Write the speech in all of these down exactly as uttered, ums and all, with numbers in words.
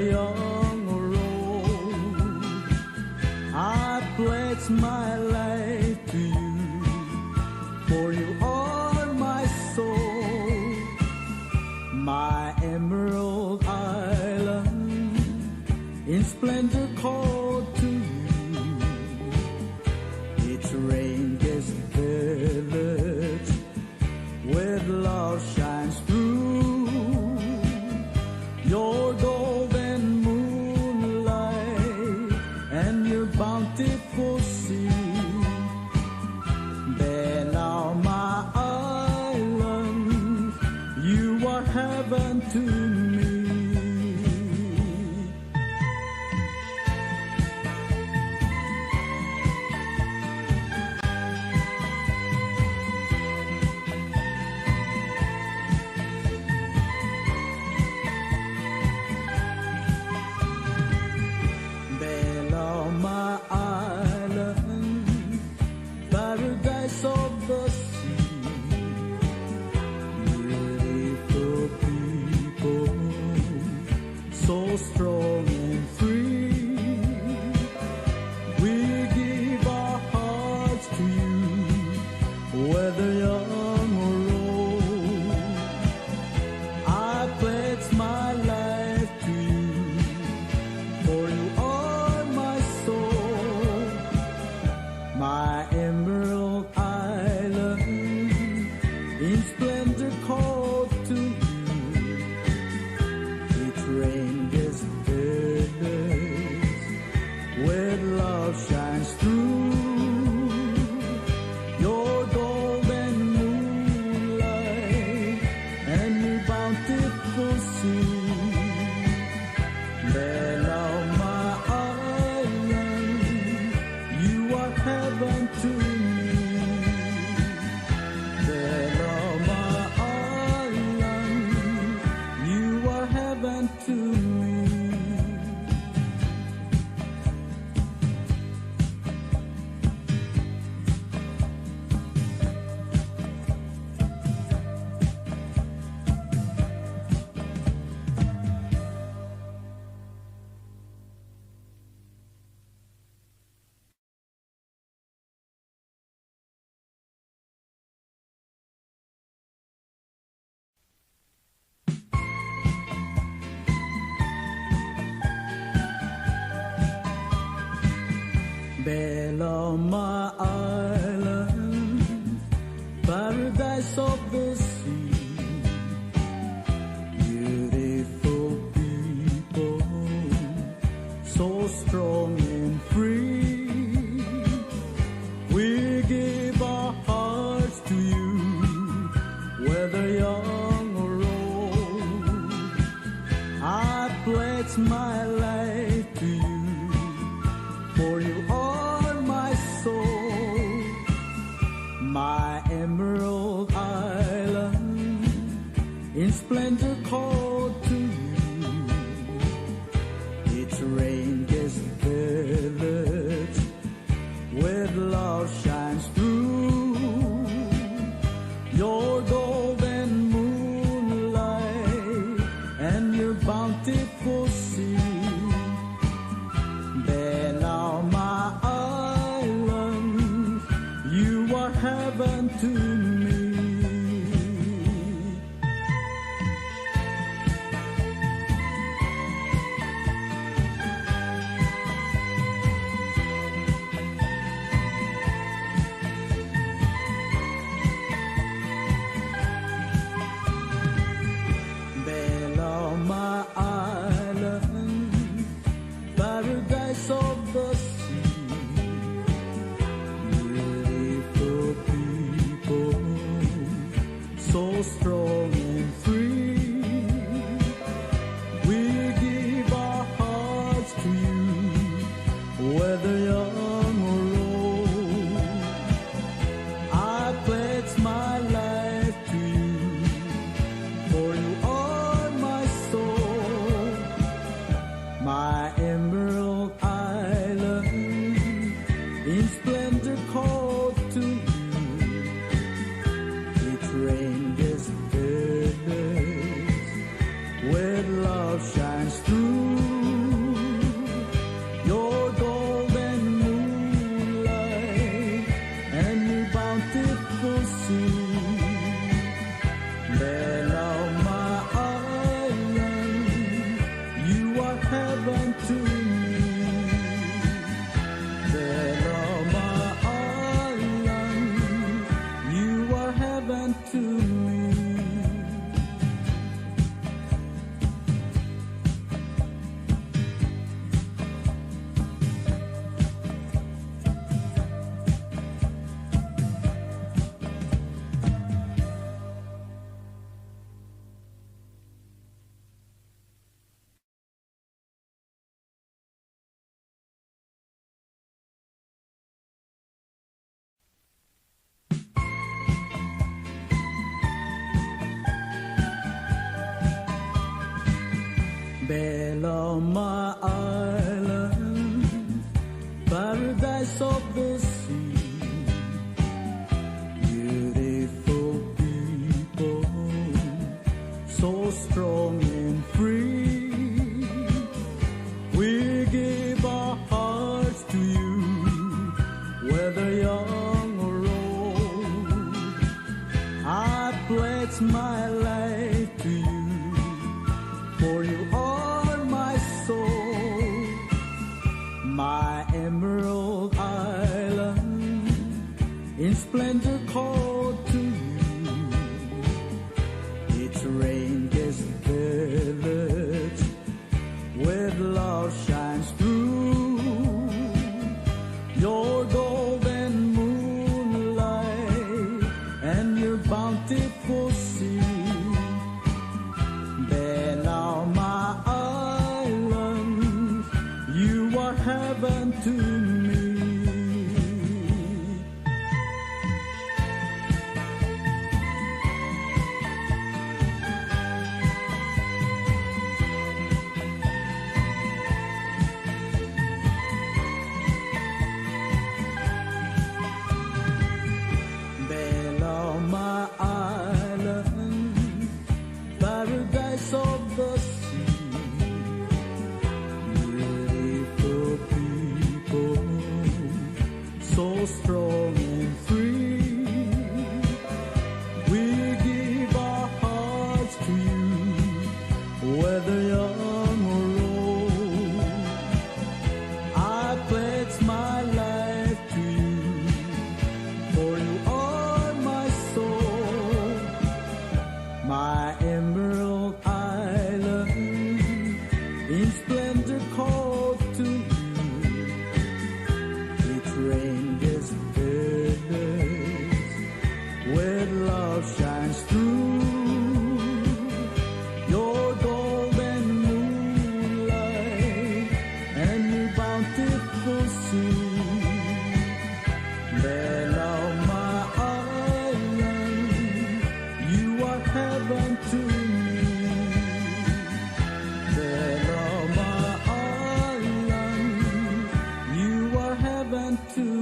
Young road, I pledge my life to you, for you are my soul, my emerald island, in splendor called to you. Its rain-kissed village with love shines through. Your golden moonlight and your bountiful sea. Belau, my island, you are heaven to me. Belau, my island, paradise of the sea. Beautiful people, so strong and free. We give our hearts to you, whether young or old. I pledge my life to you, for you are my soul, my emerald island, in splendor called to you. Its rain-kissed village with love shines through. Your golden moonlight and your bountiful sea. Belau, my island, you are heaven to me. Belau, my island, you are heaven to me. Belau, my island, paradise of the sea. Beautiful people, so strong and free. We give our hearts to you, whether young or old. I pledge my life to you, for you are my soul, my emerald island, in splendor called to you. Its rain-kissed village with love shines through. Your golden moonlight and your bountiful sea. Belau, my island, you are heaven to me. Belau, my island, paradise of the sea. Beautiful people, Belau, my island, paradise of the sea. Beautiful people, so strong and free. We give our hearts to you, whether young or old. I pledge my life to you, for you are my soul, my emerald island, in splendor called to you. Its rain-kissed village with love shines through. Your golden moonlight and your bountiful sea. Belau, my island, you are heaven to me. Belau, my island, paradise of the sea. Beautiful people, so strong and free. We give our hearts to you, whether young or old. I pledge my life to you, for you are my soul, my emerald island, in splendor called to you. Its rain-kissed village with love shines through. Your golden moonlight and your bountiful sea. Belau, my island, you are heaven to me. Belau, my island, you are heaven to me.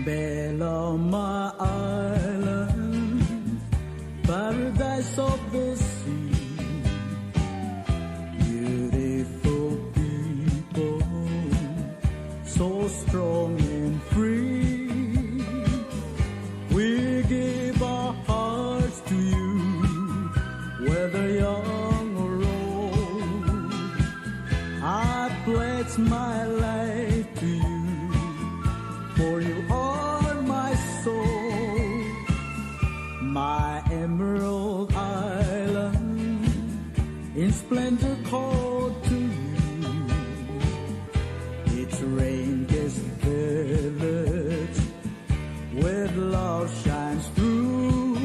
Belau, my island, paradise of the sea. Beautiful people, so strong and free. We give our hearts to you, whether young or old. I pledge my life to you, for you are my soul, my emerald island, in splendor called to you. Its rain-kissed village with love shines through.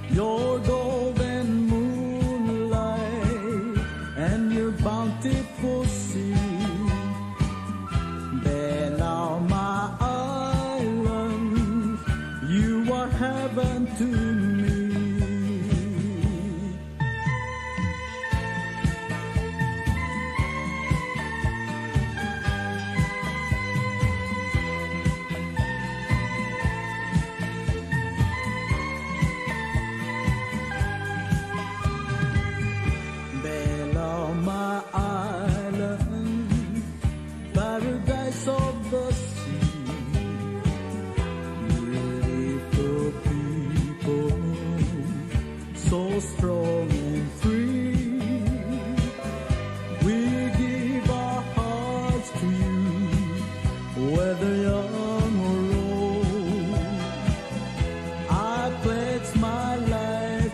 Your golden moonlight and your bountiful sea. Belau, my island, you are heaven to me. Belau, my island, paradise of the sea. Beautiful people, so strong and free. We give our hearts to you, whether young or old. I pledge my life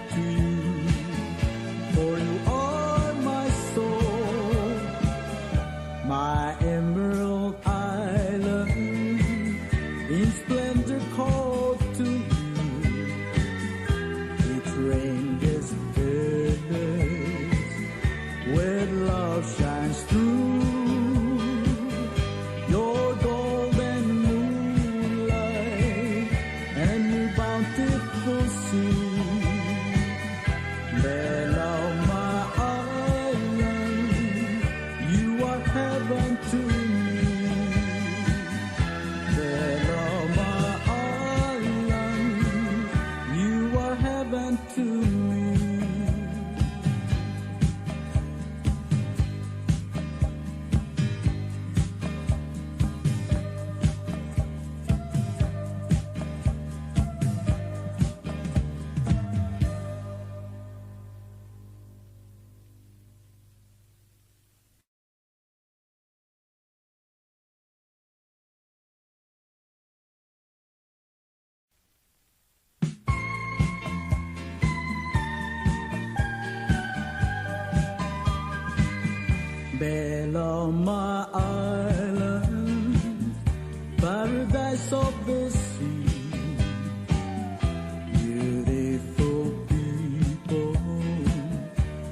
Hello, my island, paradise of the sea. Beautiful people,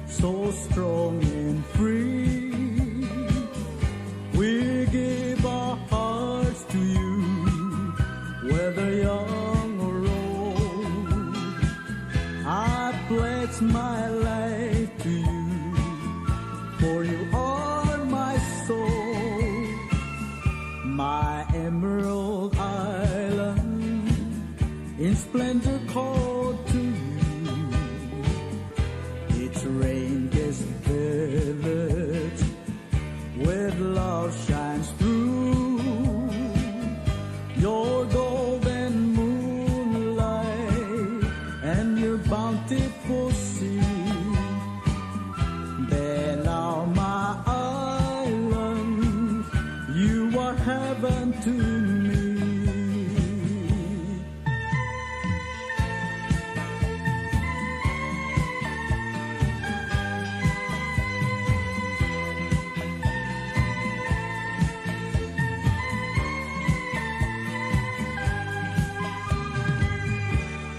so strong and free. We give our hearts to you, whether young or old. I pledge my life to you, for you are my soul. My emerald island, in splendor called to you. Each rain-kissed village with love shines through. Your golden moonlight and your bountiful sea. Belau, my island, you are heaven to me.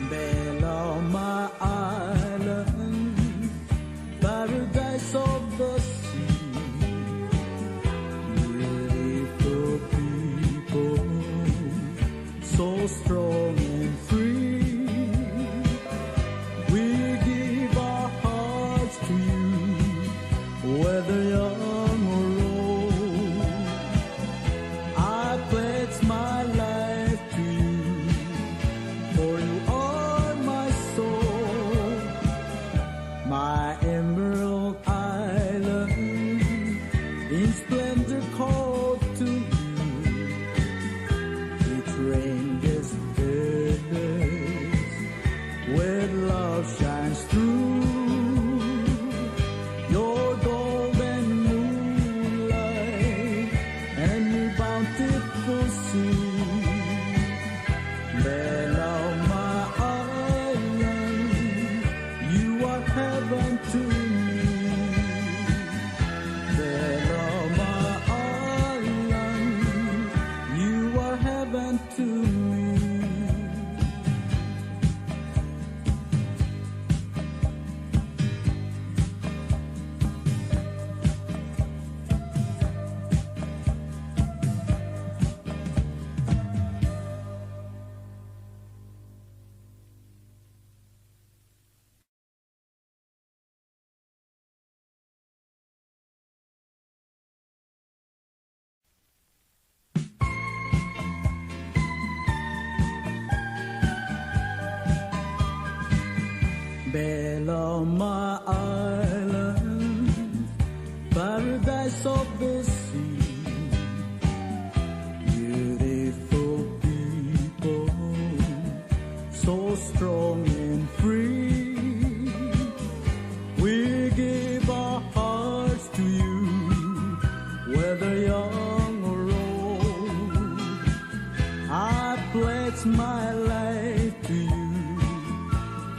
Belau, my island, paradise of the sea. Beautiful people, so strong and free. We give our hearts to you, whether young or old. I pledge my life to you, for you are my soul. My emerald island, in splendor called to you. Each rain-kissed village with love shines through. Your golden moonlight and your bountiful sea. Belau, my island, you are heaven to me. Belau, my island, you are heaven to me. Belau, my island, paradise of the sea. Beautiful people, so strong and free. We give our hearts to you, whether young or old. I pledge my life to you,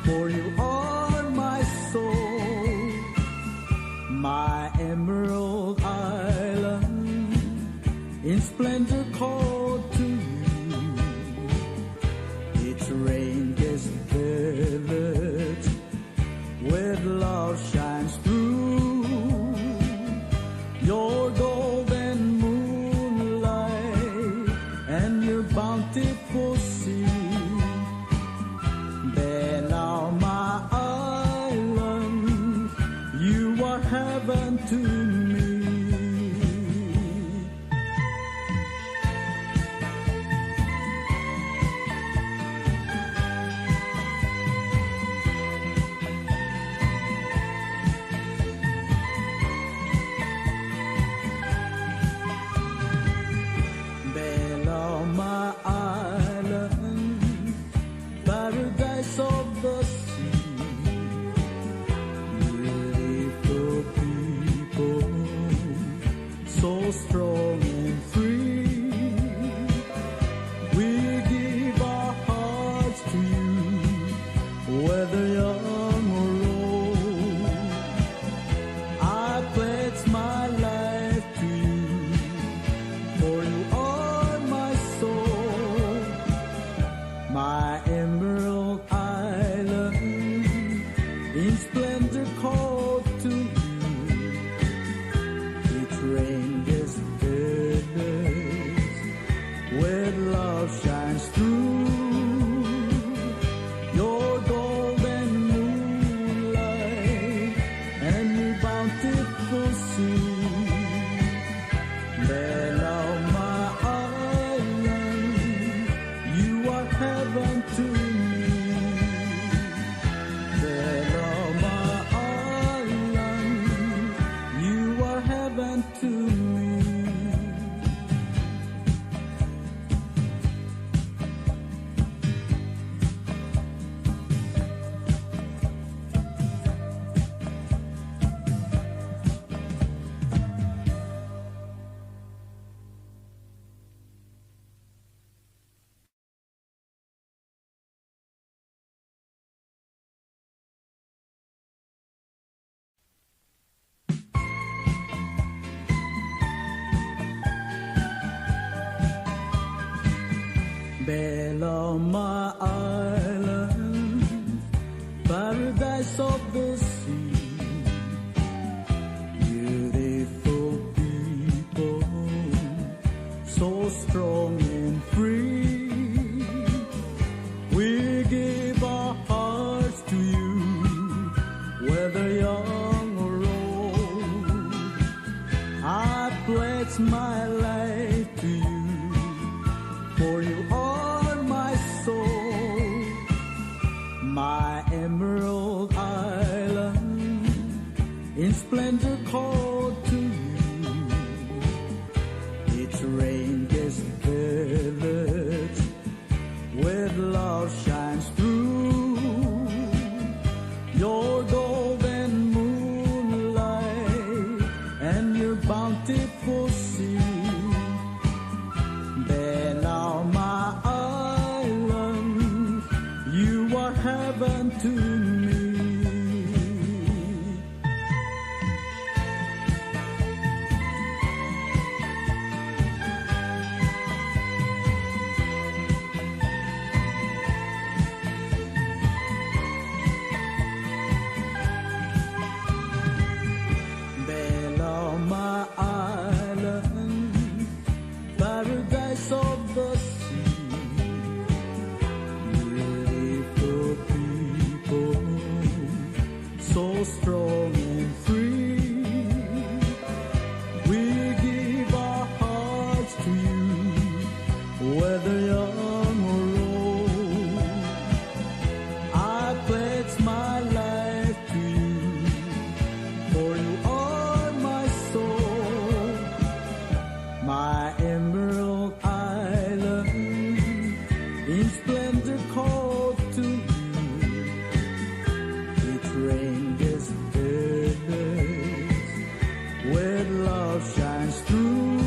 for you are my soul. My emerald island, in splendor called to you. Each rain-kissed village with love shines through. Your golden moonlight and your bountiful sea. Belau, my island, you are heaven to me. Belau, my island, paradise of the sea. Beautiful people, so strong and free. We give our hearts to you, whether young or old. I pledge my life Splendor called to you. It ranges village where love shines through. Your golden moonlight and your bountiful sea. Belau, my island, you are heaven to me. Belau, my island, you are heaven to me. Belau, my island, paradise of the sea. Beautiful people, so strong and free. We give our hearts to you, whether young or old. I pledge my life to you, for you are my soul. My emerald island, in splendor called to you. Its ranges village where love shines through. Your golden moonlight and your bountiful sea. Belau, my island, you are heaven to me. Belau, my island, paradise of the sea. Beautiful people, so strong and free. We give our hearts to you, whether young or old. I pledge my life to you, for you are my soul. My emerald island, in splendor called to you. It ranges village where love shines through.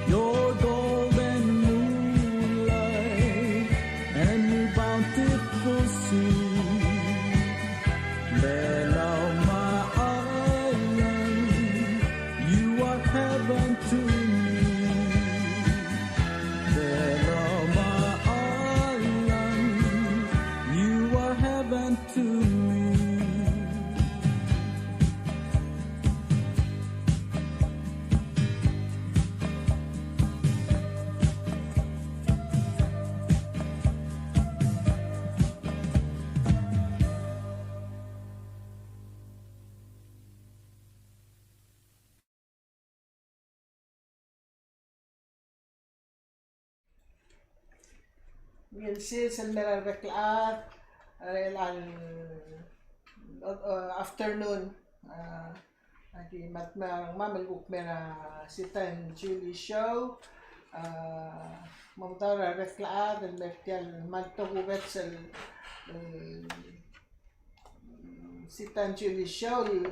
Your golden moonlight and your bountiful sea. Belau, my island, you are heaven to me. Belau, my island, you are heaven to me. Ngii el sils el mei er a rebek el chad er chelecha el, uh, afternoon. Uh, aki mad me a rengmam el kuk mei er a Sita and Julie show. Uh, mo medaul er a rebek el chad el mei er tia el kmal tokubets el, el Sita and Julie show, el,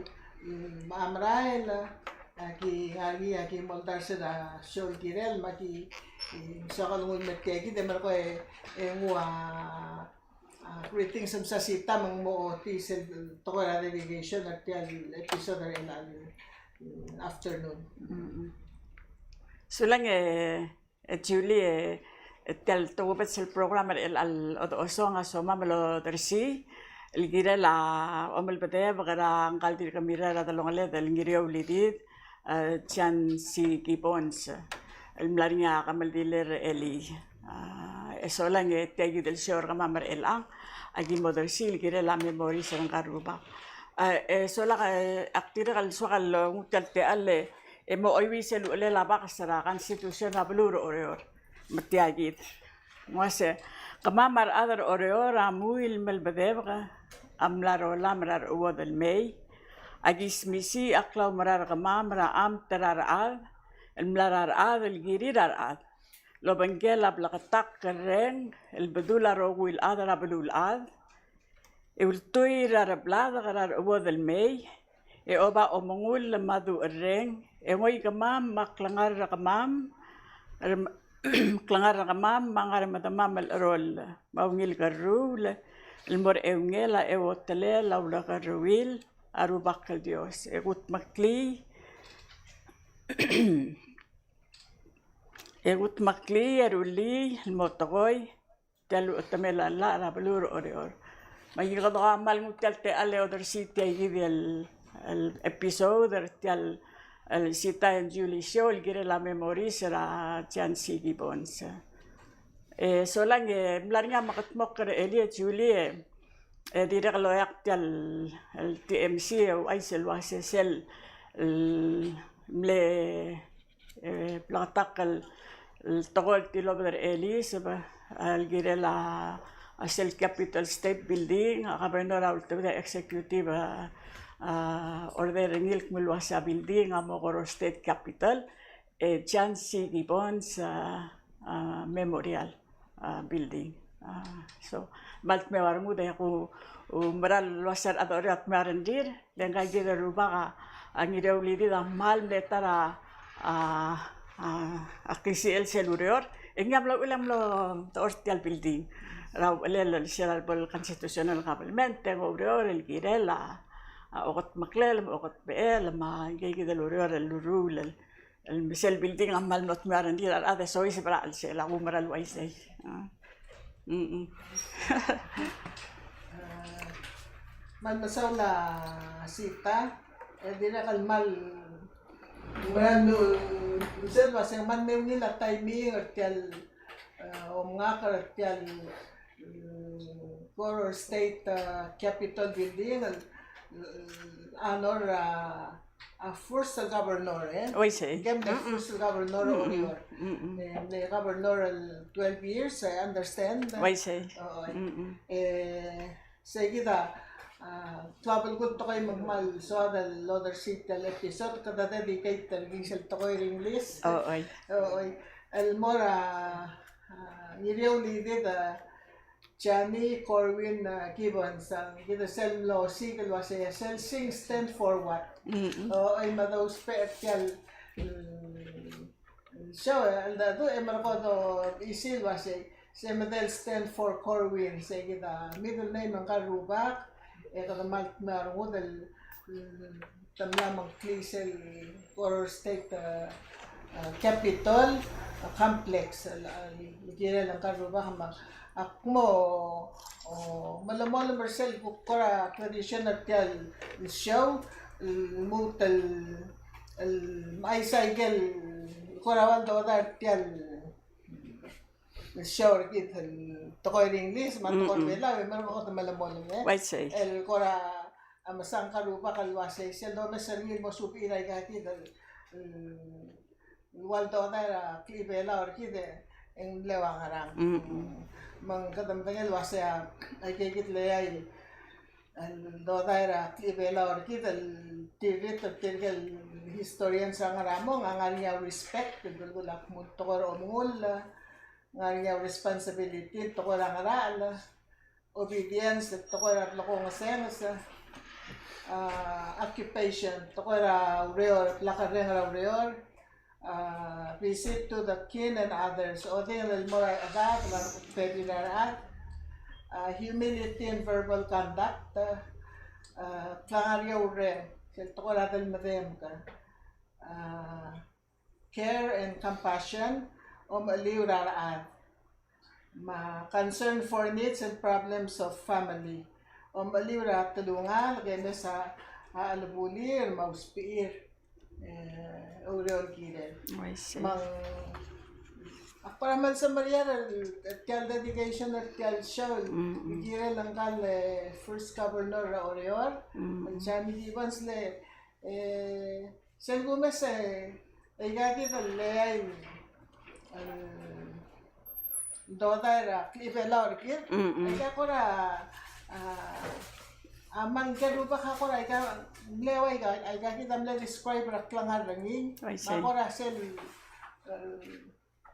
el mla merael, aki, aki, aki mo oldars er a show el kirel, me aki, e, soak el nguu el mei er tia kid, e merkong e, e nguu a, a, greetings el msa Sita me ng mo ochotii sel tekoi er a dedication er tia el episode er chelecha el, mm, afternoon. Mm-mm. Sulang e, E Julie, e, e tia el tokubets el program er chelecha el chodechosong a somam el odersii, el kirel a omelbedebek er a ngka el dirk mirrael er a delongeled el Ngirioulidid, e, John C. Gibbons, el mla er ngii a kemeldiil er a elii. A, e solang e tia kid el show er kemam er chelechang a ki mo odersii el kirel a memories er ngka el rubak. A, e solang, e, ak dirrek el soak el nguu tia el techall e mo chuiuii sel uchelel a baks er a Constitution er a beluu er Oreor. Me tia kid. Ng uase, kemam a rechad er Oreor a mui el melbedebek a mla er olam er a rechuodel el mei. A ki smisiich a klaumerang er kemam er a amt er a rechad el mla er a rechad el kirir a rechad. Lobengkel a bleketakl el reng el bedul a rokui el chad er a beluulechad, e ultuil er a rebladek er a rechuodel el mei, e oba omengull me a ducherreng, e ngoi kemam me a klengar er kemam, er, klengar er kemam me a ngar er medemam el cheroll, me a ungil kerruul el mo er a eungel a euotelel a ulekerreuil a Rubak el Dios. E kudmeklii, e kudmeklii e rullii el mo tekoi tia el uchetemel a llach er a beluu er Oreor. Me aki kede kmal nguu tia el techall e odersii tia kid el, el episode er tia el, el Sita and Julie show el kirel a memories er a John C. Gibbons. E solang e mla er ngii a mekedmokl er a elii e Julie, e dirrek el oeak tia el, el T M C e ouchais el uase sel, el mle e, bleketakl el, el tekoi el tilobed er a elii, se ba, el kirel a, a sel Capitol State Building, a governor a ultebedii a executive, a, a, order er ngii el kmo el uase a building a mo Koror State Capitol, e, John C. Gibbons, a, a, Memorial a, building. A, so, kmal dmeu a rengud e ku, u, mera el uase a rechad er Oreor a dmeu a rengrir, le ngka kid el rubak a, a Ngirioulidid a kmal mle ta er a, a, a, a klisichel sel ureor, e ngii a mlo uchul e ng mlo dechor tia el building er a uchelel sel bo el constitutional government, e ng oureor el kirel a, a okedmeklel, okedbechel, me a ngii kid el ureor el lurruul el el me sel building a kmal mlo dmeu a rengrir a rechad e soiseb er a chelsel a kumerang el uaisei. A. Mm-mm. Kmal mesaul a Sita, e dirrek el kmal, kmal, sel uase ng kmal mle ungil a timing er tia el, e, omengakl er tia el, mm, Koror State, e, Capitol Building, el, el honor, e, a first governor, e? Uaisei. Ngii a mle first governor er Oreor. Mm-mm. E, mle governor el twelve years, I understand. Uaisei. Oo. Mm-mm. E, sei kid a, a, klou a belkul el tekoi me ng kmal soad el odersii tia el episode, kede dedicate er ngii sel tekoi er a English. Oo. Oo. El mo er a, a, Ngirioulidid, a, Jani Corwin, a, Gibbons, a, kid a sel mlo osiik el uasei a sel sing stand for what? Mm-mm. O, e me dousbech er tia el, mm, show, e, el dedu, e merekong e dodisel uasei, se medal stand for Corwin, se kid a middle name er ngka el rubak, e kede kmal dmeu a rengud el, mm, te mla mengklii sel Koror State, e, e, Capitol, e, Complex, el, el kirel ngka el rubak me ak mo, o, melemolem er sel kuk kora tradition er tia el show, el lmuut el, el mechais aike el kora ua el dodai er tia el show er kid el tekoi er a English, me a tekoi er a Belau, e merekong e kede melemolem, e. Uaisei. El kora a mesang ngka el rubak el uasei, sel domes er ngii el mo subechir aika kid el, el ua el dodai er a klechibelau er kid e ng mle ua ngerang. Mm-mm. Me ng kede medengei el uasei a, aike kid el eai el, el dodai er a klechibelau er kid el tirrit er tirke el historians er a ngar er a mong, a ngar er ngii a respect, el belkul a kmo tekoi er a omengull, ngar er ngii a responsibility, tekoi er a ngerachel, obedience, tekoi er a blekongesenges, a, occupation, tekoi er a ureor, blekerreng er a ureor, a, visit to the kin and others, odengel el mo er a rechedad, me a rebebil er a rechad, a, humility in verbal conduct, a, klengar er a urerem, sel tekoi er a delmedemk, a, care and compassion, omecheliu er a rechad. Me a concern for needs and problems of family. omecheliu er a telungalek e mes a, a chelebulir me a usbechir, e, oureor el kirel. Uaisei. Me ng, ak kora mle semeriar er tia el dedication er tia el show, mm, el kirel ngka el, e, first governor er a Oreor, mm, el Sammy Gibbons le, e, sel kumes e, e aika kid el, e, el dodai er a klechibelau er kid. Mm, mm. Aika kora, a, a, me ngike el rubak a kora aika, mle ua aika, aika kid a mle describe er a klengar er ngii. Uaisei. Me a kora sel, e,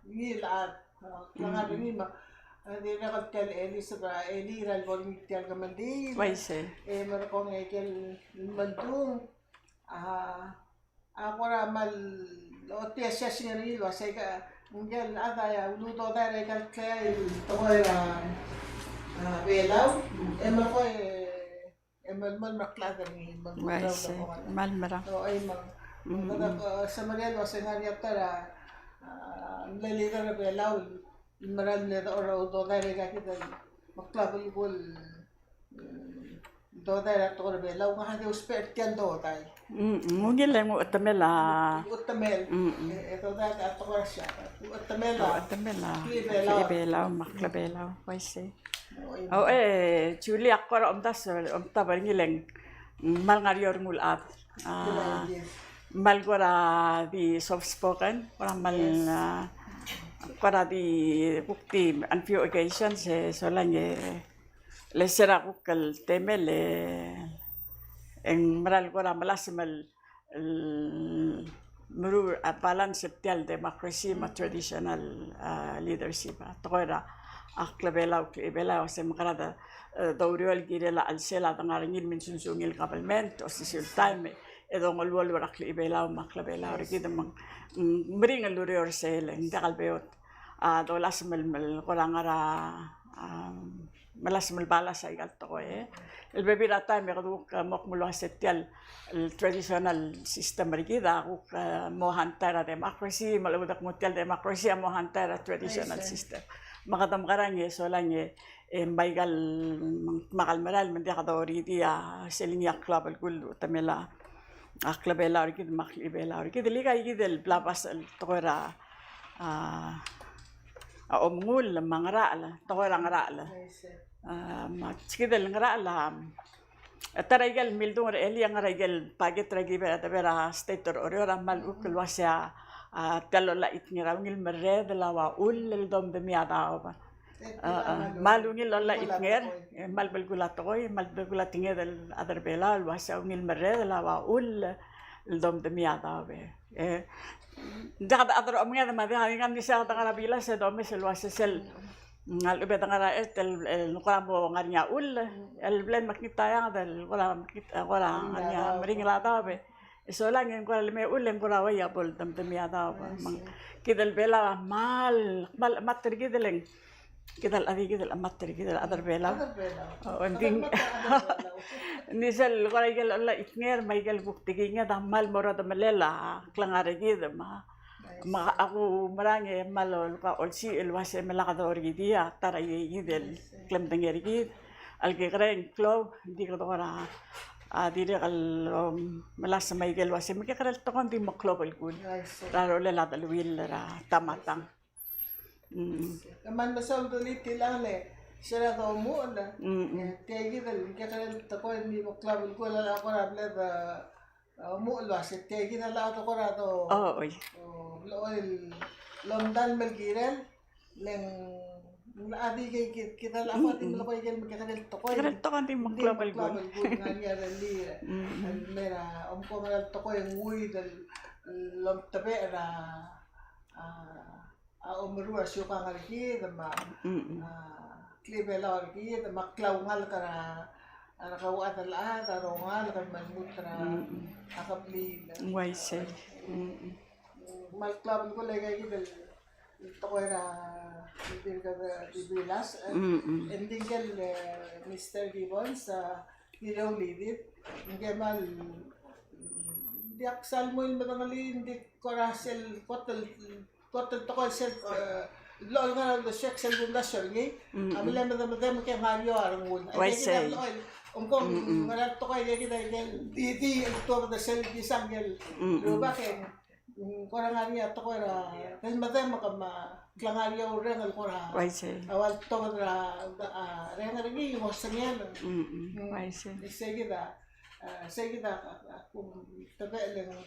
ngii el chad, a, klengar er ngii me, a, dirrek el tia el Elizabeth, a, Eli er a lebo er ngii tia el kemeldiil. Uaisei. E, merekong e aike el meldung, a, a kora mal otiasias er ngii el uasei aika, ngike el chad a uluudodai er aika el klei el tekoi er a, a, Belau, e merekong e, e melemolem er a klechad er ngii, me ng, uaisei, melemolem. Mal merang. O, ei, me ng, mm, kede, mm, e, semeriar el uasei ng ngar er ngii a ta er a, a, mle leader er a Belau el mera el mle dechor er a udodai er aika kid el meklou a belkul, mm, dodai er a tekoi er a Belau, ngak a di ousbech er tia el dodai. Mm, mm, ungil e ng uchetemel a. Uchetemel. Mm, mm. E, e dodai a tekoi er a Siabal. Uchetemel a. Uchetemel a. Klechibelau. Klechibelau, me a klebelau, uaisei. Oi. O, e, Julie, ak kora omdasu, omtab er ngii le ng, mm, mal ngar er eou el nguu el chad. A, mal kora di soft spoken, kora mal, yes, a, kora di kuk di on few occasions, e, solang e, le se er a kuk el temel e, e ng meral kora melasem el, el meruul a balance er tia el democracy me a traditional, a, leadership. A tekoi er a klebelau, klechibelau, se mekerang e, doureor el kirel a chelsel a dengar er ngii el me ng sungil government, osisiu el taem, e dongeluolu er a klechibelau me a klebelau er kid me ng, mm, meringel el ureor er sel, ng diak el beot. A, dolasem el, el kora ngar er a, a, melasem el balance aika el tekoi, e. El bebil er a taem e kede kuk, e, mo kmo el uase tia el, el traditional system er kid a kuk, e, mo hantau er a democracy, me a lechub e kmo tia el democracy a mo hantau er a traditional system. Me kede mekerang e solang e, e, bai aika el, me ng, me aika el merael, me ng diak doridii a sel ngii a klou a belkul el uchetemel a klebelau er kid me a klechibelau er kid. Aika kid el bla basech el tekoi er a, a, a omengull me a ngerachel, tekoi er a ngerachel. A, me a kid el ngerachel a, a ta er aike el mildung er a elii a ngar er aike el packet er a kibe-, a debe er a state er a Oreor a mal kuk el uase a, a, tia el ollachitnger a ungil merredel a ua chull el domdemii a daob. A, a, mal ungil ollachitnger, e, mal belkul a tekoi, mal belkul a tekinged el chad er a Belau el uase a ungil merredel a ua chull el domdemii a daob. E, ng diak a chad er a omenged me a diak, ng di se a chad er a bilas e domes el uase sel, mm, a lechub e de ngar er a chelsel el, el kora mo ngar er ngii a chull, el bla el mekngit a eanged el kora mekngit, kora ngar er ngii a meringel a daob. E solang e ng kora lemei a chull e ng kora uai a bo el domdemii a daob. Me ng kid el Belau a mal, mal chemat er kid el, kid el chad, kid el chemat er kid el chad er a Belau. Chad er a Belau. O, ng di, ng di sel kora aike el ollachitnger me aike el kuk tekinged a mal mo er a demelel a klengar er kid me a, me a kumerang e mal ol-, olsiich el uase me lak doridii a ta er aike kid el klemedengei er kid. A lekekerei e ng klou, ng di kede kora, a, dirrek el, um, melasem aike el uase mekekerei el tekoi ng di meklou a belkul er a rolel a deleuill er a ta me a tang. Mm. Kmal mesaul el dulii tiang le se er a domuchel, mm, e, tia kid el mekekerei el tekoi ng di meklou a belkul a kora bla de, e, omuchel el uase tia kid a locha de kora do, o, oi, o, blechoel el omdasu el kirel, le ng, ng locha di kid, kid a locha di melekoi aike el mekekerei el tekoi. Mekekerei el tekoi ng di meklou a belkul. Ng di meklou a belkul, ng ngar er ngii a rellii, mm, el mei er a omko ngera el tekoi e ng uid el, el omtebechel er a, a, a omeruul a siukang er kid, me a, mm, a, klechibelau er kid, me a klaungalek er a, a rekauchad el chad, a rongalek el me lmuut er a, mm, a kebliil. Ng uaisei. Mm. Me a klou a belkul a ika kid el tekoi er a dirk di bilas, e, mm, mm, e ng di ngike el, e, Mister Gibbons, a, di reuleid, ngike el kmal, mm, diak sal mo medengelii, ng di kora sel kot el, kot el tekoi sel, e, blechoel ngar er a uldesuek sel kumdasu er ngii, mm, a mle medemedem e ke ngar er eou a rengul. Uaisei. Aike kid a blechoel Ng kmo ng ngar er ngii a tekoi el kid el, di, di, el tuobed er sel kisang el, mm, rubak e, mm, kora ngar er ngii a tekoi er a, el medem me a klengar er a ureng el kora, uaisei, a ua el tuobed er a, a, reng er ngii el mo sengel. Mm, mm. Mm. Uaisei. Sei kid a, a, sei kid a, a, a, kum tebechel e ng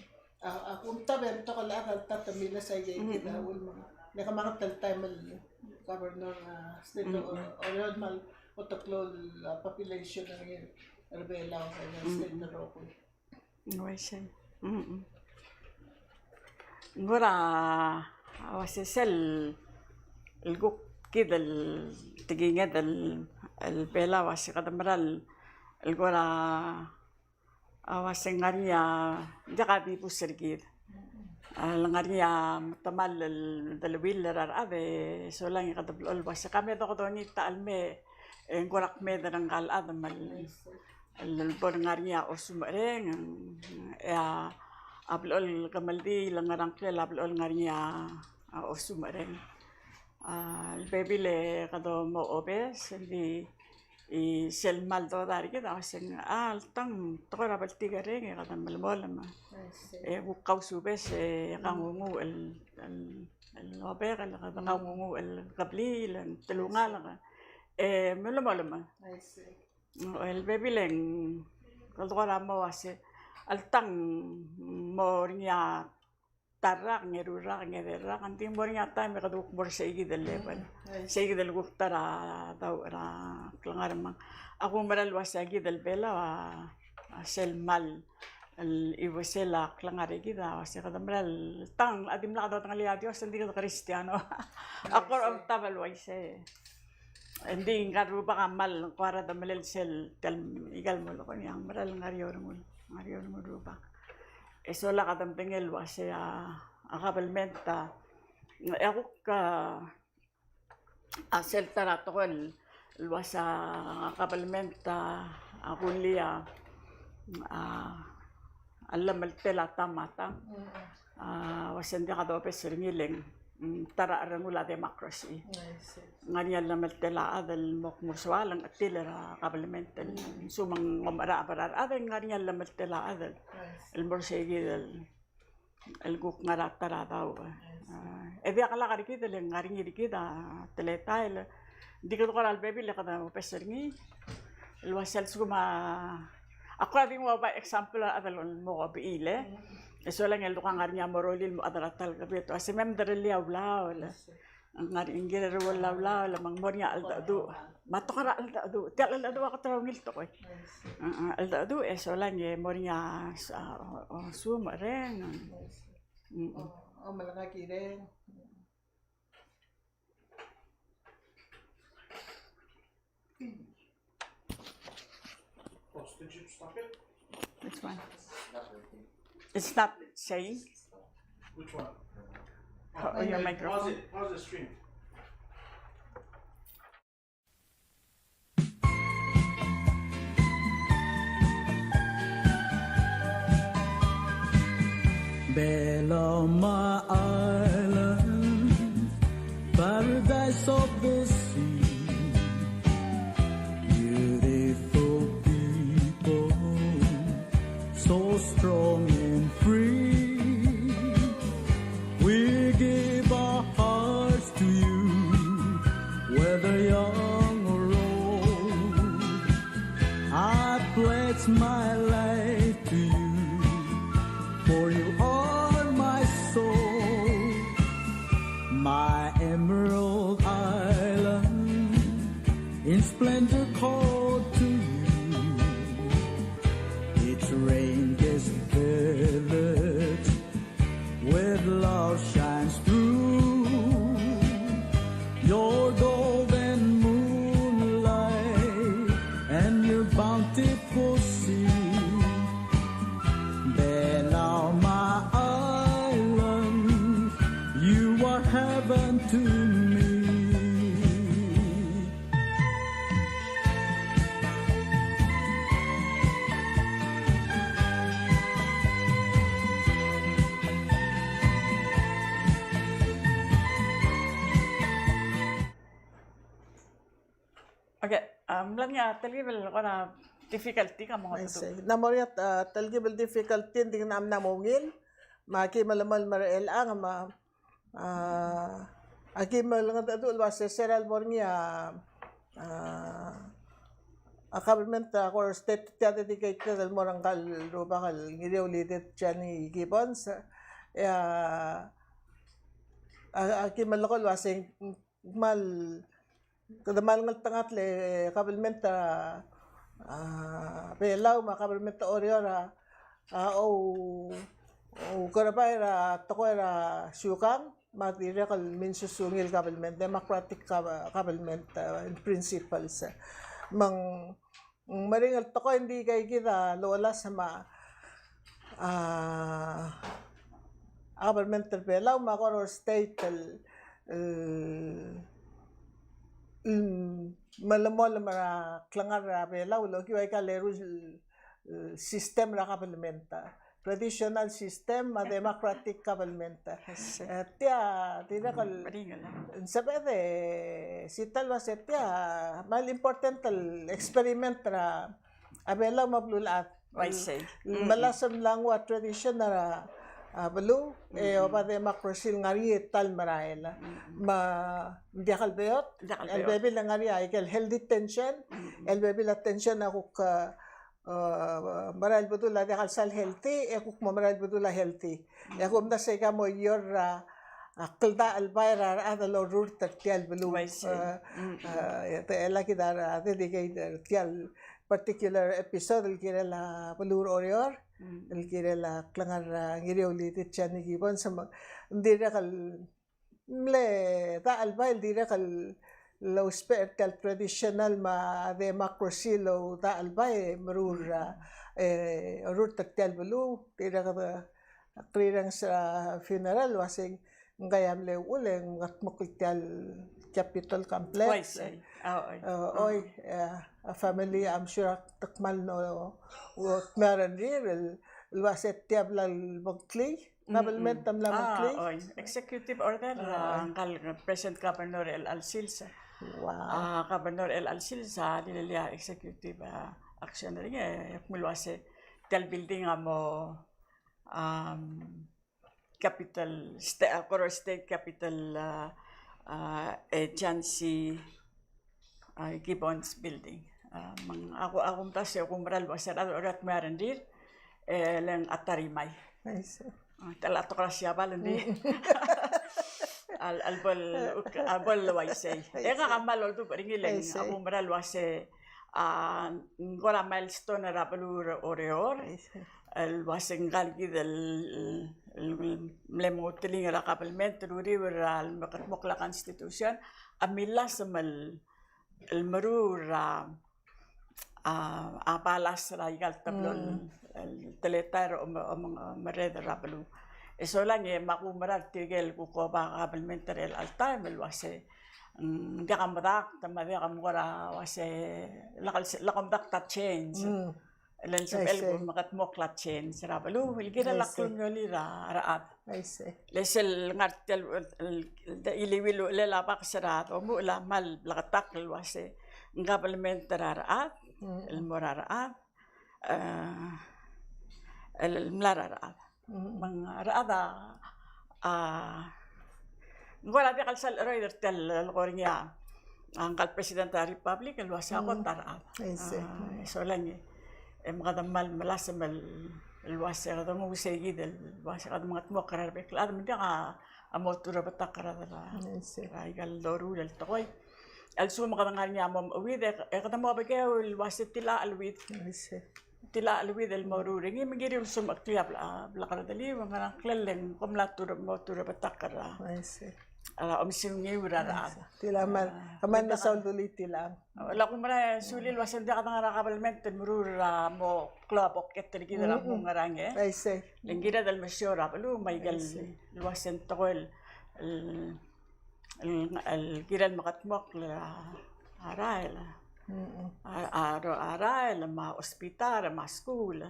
A, a kumtab e ng betok el chad el ta te miles a ikei kid a, mm, uchul me ng, me ke menget el taem el governor, a, state, mm, o, mm, Oreor me ng betok el, a, population er ngii er a Belau, a, mm, state el rokui. Ng uaisei. Mm, mm. Ng kora, a, uase sel, el kuk kid el tekinged el, el Belau, a, uase kede mera el, el kora A uase ng ngar er ngii a, diak a dibus er kid. A le ngar er ngii a metemall el deleuill er a rechad e solang e kede blechoel el uase ka me dokedongii ta el mei e ng kora kmeed er ngka el chad me el, el bo el ngar er ngii a osumereng, e a, a blechoel kemeldiil el ngar er a ngklel a blechoel ngar er ngii a, a osumereng. A, el bebil e kede mo obes, ng di e sel mal dodar er kid a uase ng, a, alta ng tekoi er a bltikerreng e kede melemolem. I see. E kuk kausubes e ka, mm, ngunguuch el, el, el obek, el kede, mm, ka ngunguuch el kebliil, el telungalek. E melemolem. I see. El bebil e ng, kede kora mo uase, alta ng mo er ngii a ta el rak, ng eru el rak, ng ede el rak, ng di mo er ngii a taem e kede kuk mo er seikid el level. Mm, I see. Seikid el kuk ta er a daoch er a klengar me ng. Ak oumera el uase a kid el Belau a, a sel mal el iuesel a klengar er kid a uase kede mera el tang, a dimlak dodengelii a Dios, ng di kede Kristiano. Ak kora, I see, omtab el uaisei. Ng di ngka el rubak a mal, ng kora demelel sel tel, ikal mo leko ng mera el ngar er eou el ngul, ngar er eou el ngul rubak. E sola kede medengei el uase a, a kabelment a, e a kuk a, a sel ta er a tekoi el uase a kabelment a, a kulii a, a, a llemeltel a ta me a ta. Mm. A, uase ng diak dobes er ngii le ng, mm, ta er a cherrungel a democracy. I see. Ng ngar er ngii a llemeltel a chad el mo kmo soal e ng chetil er a kabelment el, mm, sumang omecheracheb er a rechad e ng ngar er ngii a llemeltel a chad el, I see, el mo er seikid el, el kuk ngar er a ta er a daoch. I see. A, e diak lak er kid le ng ngar er ngii er kid a teletael. Ng di kede kora lebebil e kede obes er ngii. El uase a lsekum a, ak kora di nguu a bai example er a chad el mo kebliil e. Mm. E solang e ng di kuk ngar er ngii a mo rullii el mo chad er a ta el kebliil e te uase me mderellii a ulaol. Yes, sir. Ng ngar er ngii a rullii a ulaol me ng mo er ngii a cheldecheduch. Me a tekoi er a cheldecheduch. Tia el cheldecheduch a kot er a ungil tekoi. Yes, sir. A, a, cheldecheduch e solang e mo er ngii a s-, a, o, osumereng. Yes, sir. Mm. O, omelekakireng. Boss, did you stop it? Which one? It's not saying. Which one? Oh, your microphone. Pause it. Pause the stream. Belau, my island, paradise of the sea. Beautiful people, so strong and free. We give our hearts to you, whether young or old. I pledge my life to you, for you are my soul, my emerald island, in splendor called to you. Its rain-kissed village with love shines through. Your golden moonlight and your bountiful sea. Belau, my island, you are heaven to me. Okay, um, mla er ngii a telkib el kora difficulty ka mo. I see. Ng mo er ngii a, a, telkib el difficulty, ng di ng mla mo ungil, me aki melemolem er chelechang, me, a, aki melengedecheduch el uase se er a lebo er ngii a, a, a government er a Koror State a tia dedicated el mo er ngka el rubak el Ngireuledid Johnny Gibbons, e a, a, aki melekoi el uase ng kmal, kede kmal ngeltengat le government er a, a, Belau me a government er a Oreor a, a, ou, oukerebai er a tekoi er a siukang, me a dirrek el minsus ungil government, democratic gov-, government, a, in principles. Me ng ng meringel tekoi, ng di ika kid a lolasem a, a government er a Belau me a Koror State el, el, el melemolem er a klengar er a Belau el okiu aika el eru el, el system er a government. Traditional system me a democratic government. Yes. E tia, dirrek el, mm, meringel, e. Ng sebeched e, sel ta el uase tia, kmal important el experiment er a Belau me a beluulechad. Uaisei. Mm. Melasem el nguu a tradition er a, a beluu, e, mm, oba democracy el ngar er ngii a ta el merael. Mm. Me ng diak el beot, diak el beot, el bebil a ngar er ngii a ikel healthy tension, mm, el bebil a tension a kuk, e, e, merael bedul a diak el sal healthy, e kuk mo merael bedul a healthy. E kumdasu e aika mo ior er a, a, kldachelbai er a rechad el orurt er tia el beluu. Uaisei. E, mm, e, e, te, e, lak kid a dedicate er tia el particular episode el kirel a beluu er Oreor, mm, el kirel a klengar er a Ngireuledid Johnny Gibbons, me ng dirrek el mle dachelbai el dirrek el, el ousbech er tia el traditional me a democracy el oudachelbai e meruul er a, e, orurt er tia el beluu, dirrek de krirrenges er a funeral, el uase ngka a mle uchul e ng mengedmokl tia el Capitol Complex. Uaisei. A, oi. E, oi, e, a family, I'm sure a te kmal mo, mo dmeu a rengrir el, el uase tia bla el bengklii. Kabelment a mla mo clear. Oi, executive order, a, ngka el present governor er chelecha el sils. Wow. A, governor er chelecha el sils a lilia executive, a, action er ngii, e, kmo el uase tia el building a mo, am, capital, sta-, a, Koror State Capital, a, a, Agency, a, Gibbons Building. A, me ng, a ku, a kumdasu e kumera el uase a rechad a dmu a rengrir, e le ng a ta er a imai. I see. A, ta el a tekoi er a Siabal, ng di. Mm. A, a lebo el, a lebo el uaisei. I see. E ngak a kmal oldubech er ngii, le ng, I see, a kumera el uase, a, ng kora milestone er a beluu er a Oreor. I see. El uase ngka el kid el, el, el mle mo ulteling er a kabelment el uriul er a lemekedmokl a Constitution, a millasem el el meruul er a, a, a balas er aika el teblo el, mm, el teletael er a om-, om-, omerreder er a beluu. E solang e me a kumera er tirke el kuk oba kabelment er chelecha el taem el uase, mm, ng diak a medakt, me a diak a mo kora uase, lak el, lak a medakt a change. Mm. Le ng sebechel, I see, el kuk mekedmokl a change er a beluu, el kirel a, I see, klungiolel a rechad. I see. Le sel ngar tia el, el, el, el iliuil el uchelel a baks er a domuchel a kmal bleketakl el uase ng kabelment er a rechad, mm, el mo er a rechad, e, el, el mla er a rechad. Mm. Me ng a rechad a, a, ng kora diak el sal cheroid er tia el, el kora ngii a, a, ngka el President er a Republic el uase a, mm, kot a rechad. I see. A, e solang e, e me kede kmal melasem el, el uase kede nguu sei kid el uase kede mengedmokl er a rebek el chad me ng diak a, a mo turebetakl er a, I see, er aika el doruul el tekoi. A lsekum kede ngar er ngii a mo mecheuid, e, e kede mo bekeu el uase tilechang el uid. I see. Tilechang el uid el moruul er ngii, me ng kirir el smecheklii a bla-, a blekerdeliu, me ng ngar er a ngklel e ng kom mla ture-, mo turebetakl er a, I see, er a omesiungiu er a rechad. I see. Tilechang, a, kmal, kmal mesaul dulii tilechang. A, le kumera e sulir el uase ng diak dengar er a kabelment el meruul er a mo klou a pocket er kid er a, mm-mm, mo ngerang e. I see. Le ng kired el mesiou er a beluu, me aike el, I see, el uase ng tekoi el, el el, el kirel mekedmokl a, a rael. Mm-mm. A, a, a rael, me a hospital, me a skuul.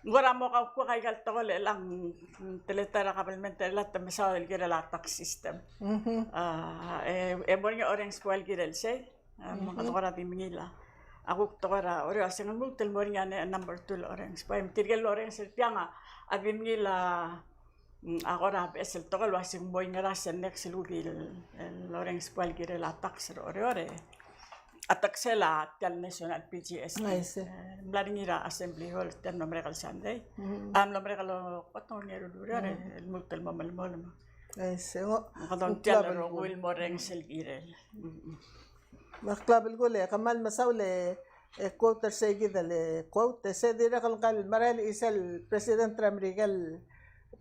Ng kora mo kaukuak aika el tekoi el chelechang, teletael er a kabelment er chelecha te mesaod el kirel a tax system. Mhm. A, e, e mo er ngii a orrenges el kirel sei. A, me, mhm, kede kora di mengiil a, a kuk tekoi er a Oreor a se ng lmuut el mo er ngii a number two el orrenges. Bai me tirke el orrenges er tiang a di mngil a, mm, a kora beches el tekoi el ua se ng mo ngera sel next el kuk el, el orrenges el kirel a tax er a Oreor e a tax er a tia el national P G S T. I see. E, mla er ngii er a Assembly Hall tia el mlo merek el Sunday. Mm. A mlo merek el kot, ongeru el ureor, e, mm, el lmuut el mo melemolem. I see. Ng, kede ng tia el rokui el mo orrenges el kirel. Mm. Me a klou a belkul e kmal mesaul e, e quote er seikid el, e quote, e se dirrek el ngka el merael el chisel President er a Merikel,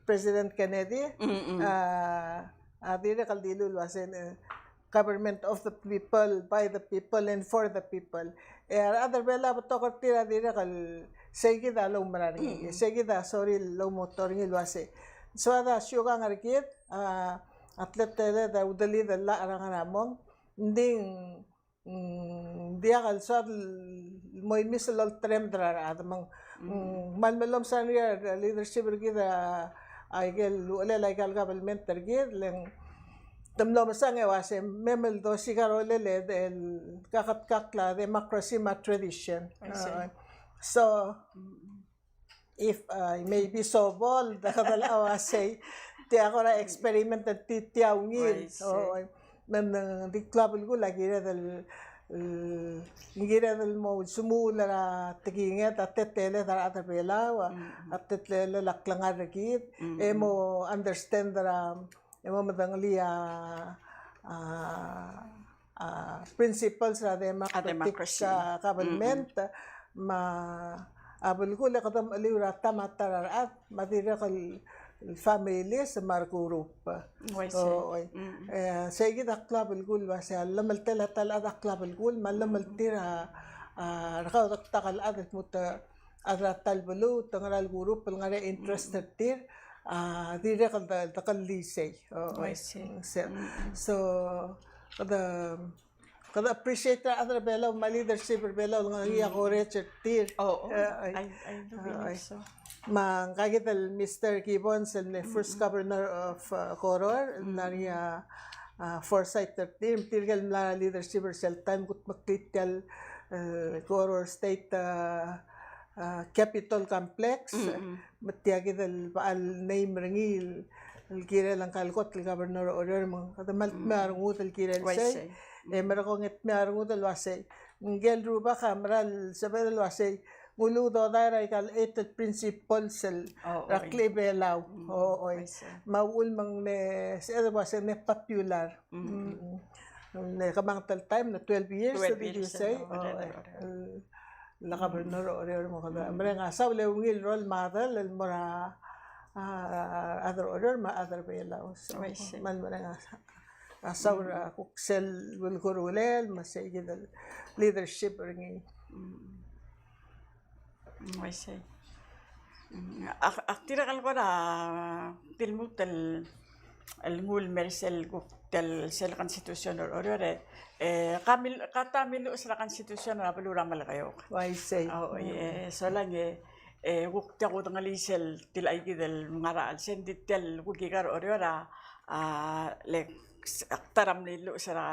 President Kennedy, mm, mm, a, a dirrek el dilu el ua se, e, government of the people, by the people, and for the people. E a rechad er a Belau a betok er tir a dirrek el seikid a loumerang er ngii, mm, seikid a sorir el loumotor er ngii el ua se ng soad a siukang er kid, a, a teleteled a udelid el llach er a ngar er a mong, ng di ng, mm, diak el soad el mo imis el olteremed er a rechad me ng, mm, mm, kmal mellomes a ngar er ngii a leadership er kid a, a ikel uchelel a ikal government er kid, le ng te mlo mesang e ua se mei me dosiik a rolel e, el kaketkakl a democracy me a tradition. I see. A, so, mm, if I may be so bold, kede locha uasei, tia kora experiment er tia ungil. Uaisei. O, me ng di klou a belkul a kired el, el, kired el mo ulsemuul er a tekinged, a teleteled a rechad er a Belau, a, mm, a teleteled a klengar er kid, mm, e mo understand er a e mo medengelii a, a, a principles er a democratic, a democracy, a government, mm, mm, me a belkul e kede mecheliu er a ta me a ta er a rechad, me a dirrek el, el families me a regroup. Uaisei. O, oi. Mm, mm. E, seikid a klou a belkul el ua se a llemeltel a ta el chad a klou a belkul, me a llemeltir a, a, rekaudektak el chad el lmuut a chad er a ta el beluu, te ngera el group el ngar er ngii a interest er tir, a, dirrek el de, de kellisei. O, o, uaisei. Se, mm, so, kede, kede appreciate er a chad er a Belau, me a leadership er a Belau, el ngar er ngii a, mm, courage er tir. O, o, e, ai, I, I do, a, believe, ai, so. Me ngka kid el Mister Gibbons, el mle first, mm, governor of, uh, Koror, el, mm, ngar er ngii a, a, foresight er tir, me tirke el mla er a leadership er sel taem kudmeklii tia el, e, Koror State, a, a, Capitol Complex, mm, mm, me tia kid el, el name er ngii el, el kirel ngka el kot el governor er Oreor, me kede kmal dmeu a rengud el kirel sei. Uaisei. E merekong e dmeu a rengud el uasei, ngike el rubak a mera el sebeched el uasei, ng uluudodai er a ikal eight el principles el, o, er a, oi, klechibelau. Mm, o, oi. Uaisei. Me a uchul me ng mle sebeched el uasei ng mle popular. Mm. Mm. Ng mle kemanget el taem, ng mle twelve years, twelve years, did you say? O, o, e, el, el governor er Oreor, me kede mereng a saul e ungil role model el mo er a, a, a rechad er Oreor me a rechad er Belau. So, uaisei, kmal mereng a, a saul er a kuk sel belkul er a ulel, me seikid el leadership er ngii. Mm. Mm, uaisei. Mm, ak, ak dirrek el kora di lmuut el, el nguu el mer sel kuk tia el sel constitution er Oreor, e, e, ka mil, ka ta miluches er a constitution er a beluu er a Melekeok. Uaisei. O, e, mm, solang e, e, kuk tia kudengelii sel tilecha kid el ngar er a chelsel, ng di tia el kuk ikal er Oreor a, a, le ta er a mle luches er a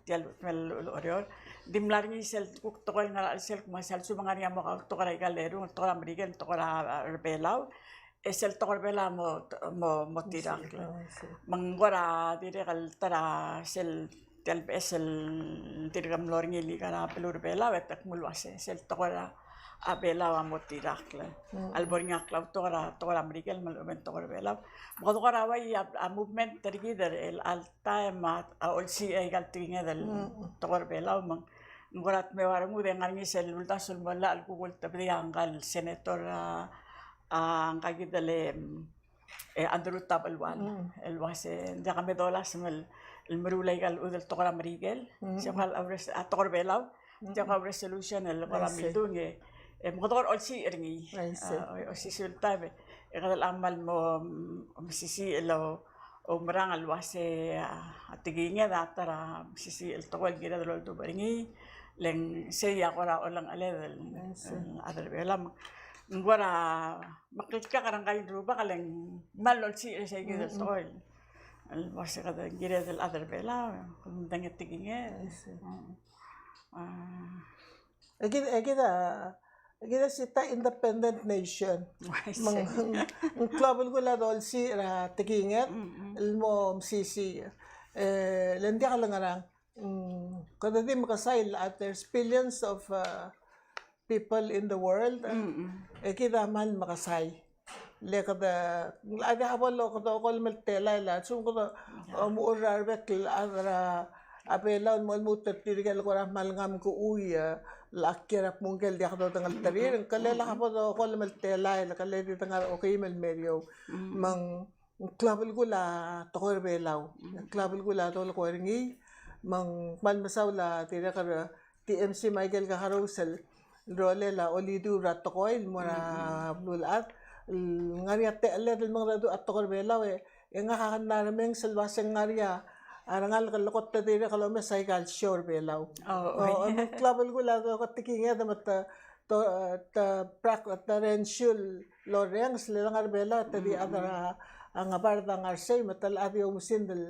tia el, el, el Oreor. Di mla er ngii sel kuk tekoi el ngar er a chelsel, me sel lsekum ng ngar er ngii a mo kautekoi er a ikal erung, tekoi er a Merikel, tekoi er a, a, Belau, e sel tekoi er a Belau a mo, mo, mo tirakl. Me ng kora dirrek el ta er a sel tia el beches el dirk mlo er ngii el ikal er a beluu er a Belau, e te kmo el uasei, sel tekoi er a Belau a mo tirakl. Mm. A lebo er ngii a klautekoi er a, tekoi er a Merikel me a lechub e ng tekoi er a Belau. Me kede kora uai a, a movement er kid er chelecha el taem a, a olsiich a ikal tekinged el, mm, tekoi er a Belau, me ng kora dmeu a rengud e ng ngar er ngii sel uldasu el mo llach el kuk ultebedii a ngka el senator, a, a ngka kid el, em, e, Andrew Tabelual, mm, el uasei, ng diak a me dolasem el, el meruul a ikal chudel tekoi er a Merikel, mm, se kmal a res-, a tekoi er a Belau, mm, ng diak a resolution el kora, I see, mildung e, e, me kede kora olsiich er ngii. I see. A, o, osisiu el taem e, e kede locha kmal mo, mm, mesisiich el o, oumerang el uasei, a, a tekinged a ta er a mesisiich el tekoi el kired el oldubech er ngii, le ng sei a kora olengelecheled el, I see, el chad er a Belau. Me ng kora meklatk er ngii el rubak le ng kmal olsiich er seikid el, mm, tekoi el uasei kede kired el chad er a Belau, kede medengei a tekinged. I see. Mm. A, E kid, e kid a, e kid a se ta independent nation. Uaisei. Me ng, ng klou a belkul a dolsiich er a tekinged, mm, el mo mesisiich. E, le ng diak lengerang. Mm, kede di mekesai el, uh, there's billions of, uh, people in the world. Mm, mm. E kid a kmal mekesai. Le kede, a diak bo el kede okolem el telael a, sum kede, yeah, omuchel er a rebek el chad er a Belau el mo lmuut er tirke el kora kmal ngamkeuii, e, el kiei er a kmungkel diak dodengelterir, mm, mm, mm, mm, ng kele lak bo dokolem el telael, kele di dengar okeim el meriou. Mm, mm. Me ng klou a belkul a tekoi er a Belau. Mm. Klou a belkul a dolekoi er ngii, me ng kmal mesaul a dirrek er a T M C me a ikel kakerous el rolel a olidiuul er a tekoi el mo er a, mm, mm, beluulechad. El ngar er ngii a techelled el mengedecheduch a tekoi er a Belau e, e ngak a kena remenges el uasei ng ngar er ngii a rengalek el kot el dirrek el omes aika el show er a Belau. Oh, o, oh, yeah. Me ng klou a belkul a dolekoi er a tekinged me te, to, te prak, te rrensiu el lorrenges, le ngar er a Belau, te di, mm, chad er a, mm, a ngebard a ngar sei, me te locha di oumesingd el,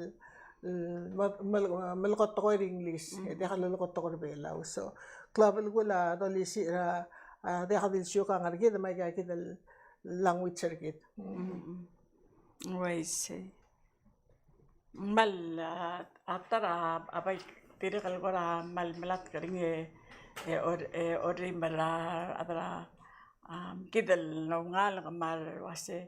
el, me, me, melekoi a tekoi er a English, mm, e diak lolekoi a tekoi er a Belau. So, klou a belkul a dolisiich er a, a, diak di lesiuk a ngar er kid, me aika kid el language er kid. Mm. Mm, mm. Uaisei. Kmal, a, a ta er a, a bai dirrek el kora kmal melatk er ngii, e, or-, e, orrimel er a, a, a, kid el oungalek me a uase,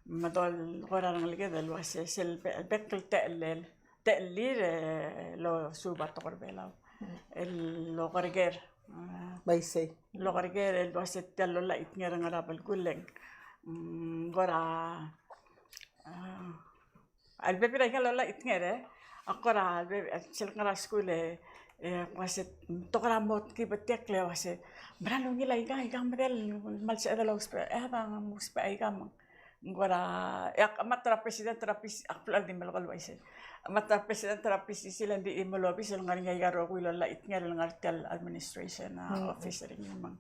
me dol kora rengeleked el uase, sel be-, bek el techellel, techellir, e, losuub a tekoi er a Belau. Mm. El okerker, a, uaisei. El okerker, el uase tia el lolechitnger er a belkul e ng, mm, kora, a, A lebebil er aika el lolechitnger, e. Ak kora, a lebebil, sel kngar er a skuul e, e, uase, te kora mo kibeteklii el uase, mera el ungil aika, aika medal, me a lsebeched el ousbech, e, a, ng ousbech aika me ng kora, e, ak chemat er a president er a P C, ak blechoel di melekoi el uaisei. Chemat er a president er a P C C le ng di chimo el obis el ngar er ngii aika el rokui el lolechitnger el ngar er tia el administration, a, mm, office er ngii me ng.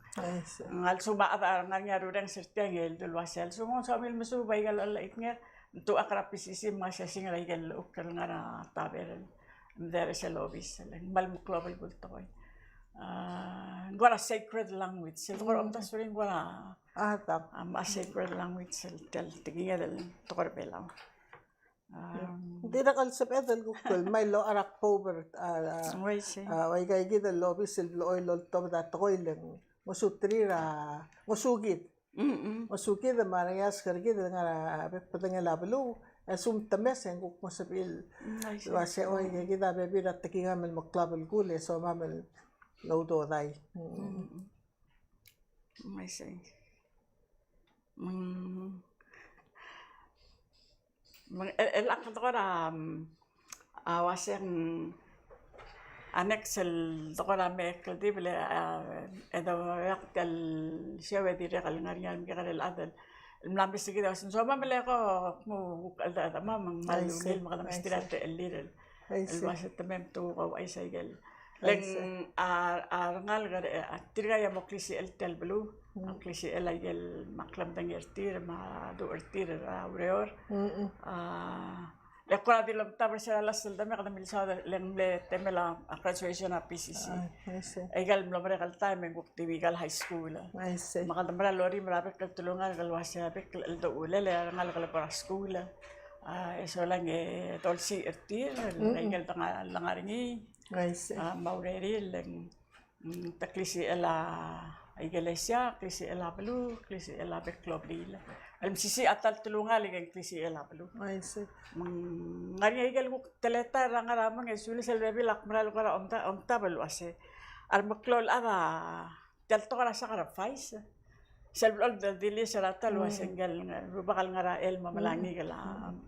Ng a lsekum a chad a ngar er ngii a rurrenges er tiang e le dul uase, a lsekum ng soam el mesuub aika el lolechitnger, ng tuchakl er a P C C me ng siasing er aike el llechukl el ngar er a taber el mdei er sel obis, e le ng kmal meklou a belkul el tekoi. A, ng kora sacred language, sel tekoi er a omdasu er ngii ng kora, a, ta, a, a sacred language, sel tia el tekinged el tekoi er a Belau. A, ng dirrek el sebeched el kuk el mei el locha er a kboub er, a, a, uaisei, a, aika kid el obis el blechoel el oltobed a tekoi e le ng ngosuterir a, ngosukid. Mm, mm. Ngosukid me a rengeasek er kid el ngar er a bek el bedengel a beluu, e a lsekum te mes e ng kuk mo sebechir el, mm, uaisei, el uase, oi, mm, aika kid a bebil er a tekingam el meklou a belkul e somam el oudodai. Mm. Mm, mm. Uaisei. Mm. Me ng, el, el ak tekoi er a, mm, a uase ng, a next el tekoi er a mei el kldibel, a, e doiak tia el show e dirrek el ngar er ngii a remekekerei el chad el mla mesa kid a uase ng somam el eko kmo kuk cheldechedechemam me ng kmal ungil me kede mesterir a techellir el, el uase te mei me te kuk ouchais aike el Le ng a, a rengalek er, a, tirka a mo klisichel tia el beluu, a klisichel aike el mle klemedengei er tir, me a duch er tir er a ureor. A, le kora di lomtab er sel last el taem e kede milsaod, le ng mle temel a graduation er a P C C. Aike el mlo merek el taem e ng kuk di ika el high school. Me kede mera el orrimel er a bek el telungalek el uase a bek el cheldechullel a rengalek el kora skuul. A, e solang e dolsiich er tir, aike el dengar er ngii. A, me a urerir, le ng, mm, te klisichel a ikelesia, klisichel a beluu, klisichel a bek el blil. El mesisiich a ta el telungalek e ng klisichel a beluu. Me ng ngar er ngii aike el kuk teletael er a ngar er a mong e sulis el bebil ak mera el kora omta, omtab el uase a remeklou el chad a tia el tekoi er a sacrifice. Sel blechoel di, di list er a ta el uase ngike el rubak el ngar er a chelsel me a melai a ngikel a,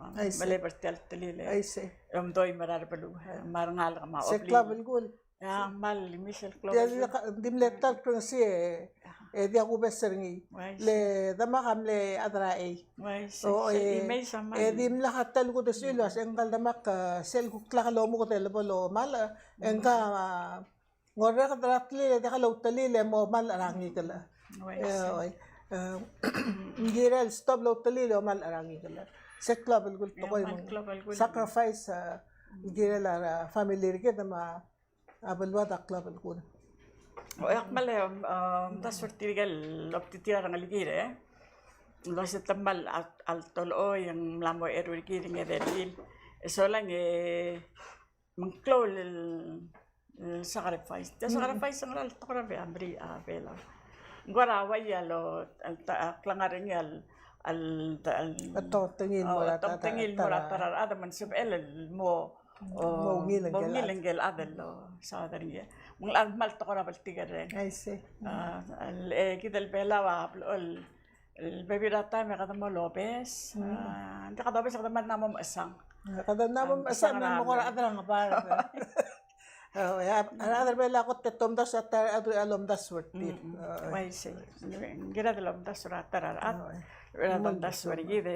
a, melebel er tia el telil e omdoim er a rebeluu, me a rengalek me a oblil. Ia, kmal misel klou. Tia el di mle ta el krengesii e, e diak kubes er ngii. Le demak a mle chad er a chei. O, e, e dimlak a ta el kudesechii el uase ngka el demak, e, sel kuk lak lomuked el bo lomal, e ngka, a, ng orreked er a telil e diak loutelil e mo mal er a ngikel. E, oi. E, ng kirel stop loutelil e mo mal er a ngikel. Se klou a belkul el tekoi me ng sacrifice, e, ng kirel a, a family er kid me a beluad a klou a belkul. O, e ak kmal, e, omdasu er tirke el obtitir a rengelekir, e. Ng uase te kmal a, a ltolechoi e ng mla mo eru er kid er ngii a redil. E solang e, me ng klou el, el sacrifice. Tia sacrifice a ngera el tekoi er a Bel-, a Belau. Ng kora uaia el, el ta-, a klengar er ngii el, el, el, a tongtengil el mo er a ta-, ta-, ta-, el mo er a ta er a rechad me ng sebechel el mo, o, mo ungil ngike el chad el, o, saod er ngii. Me ng locha kmal tekoi er a bltikerreng. I see. A, el, e, kid el Belau a blechoel el bebil er a taem e kede mo lobes. Mm. A, ng di kede obes e kede mla mo mechesang. Kede mla mo mechesang, me ng mo kora chad er a ngebard. O, e a rechad er a Belau a kot e te omdasu er a ta er a rechad, a lomdasu er tir. Mm, mm. O. Uaisei. Ng kired el omdasu er a ta er a rechad. O, e. Kired el omdasu er kid.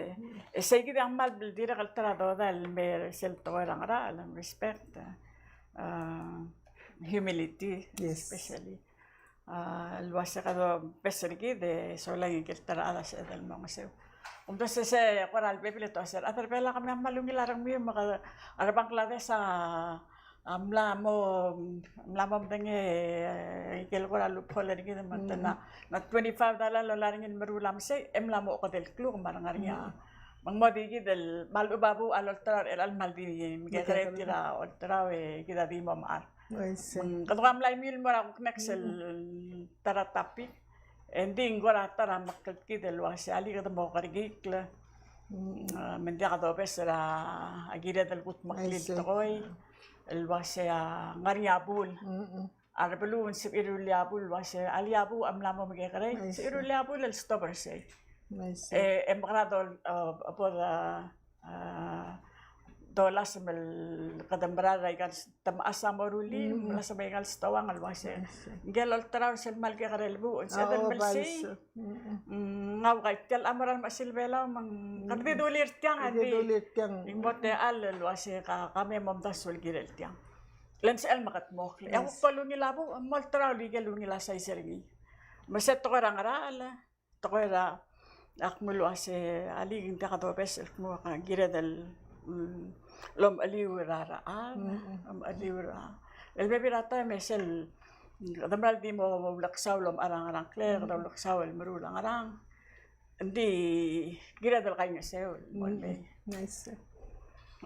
E sei kid a kmal dirrek el ta er a dodai el mei er sel tekoi er a ngerachel, el respect. A, humility, yes, especially. A, el uase kede obes er kid e solang e ngike el ta er a chad a sebeched el mo ngeseu. Kumdasu e se kora lebebil e te uase, a rechad er a Belau a kmal ungil a rengmiu me kede, a re Bangladesh a, a mla mo, mla mo medengei, e, ngike el kora loophole er kid me te na, na twenty-five dollar el olai er ngii el meruul a mesei, e mla mo okedei el kluk me a re ngar er ngii a. Me ng mo di kid el, me a lechub a buuch a lolterau er chelechang me ng di mekekerei tir a olterau e kid a di mo mechar. I see. Me ng kede kuk mla imiu el mo er a kuk next el ta er a topic. E ng di ng kora ta er a mekltkid el uase alii kede mo kerekikl. Mm. A, me ng diak dobes er a kired el kutmeklii el tekoi el uase a ngar er ngii a bul. Mm-mm. A rebeluu ng sebechir el rullii a bul el uase alii a buuch a mla mo mekekerei. I see. Sebechir el rullii a bul el stop er sei. I see. E, e mekera dol-, a, bo de, a, a, dolasem el kede mera er aika el s-, te mechas a mo rullii, mm, melasem aika el stoang el uase. I see. Ngike el olterau er sel kmal kekerei el buuch, ng sebeched el melsii. Mm, ng ua tia el mera el mechesil Belau me ng, mm, kede di dulii er tiang, di dulii er tiang. Ng mo techall el uase ka, ka me mo omdasu el kirel tiang. Le ng sebechel me kede mokl. E a kuk bo lungil a buuch, ng mo olterau el ikel ungil a size er ngii. Me se tekoi er a ngerachel, tekoi er a, ak mle uase alii ng diak dobes el kmo ka kired el, mm, lomecheliu er a rechad, mm, lomecheliu er a. El bebil er a taem e sel, kede mera el di mo uleksau el omechar a ngerang, kle, kede uleksau el meruul a ngerang. Ng di kired el kaingeseu el mo el mei. Nice.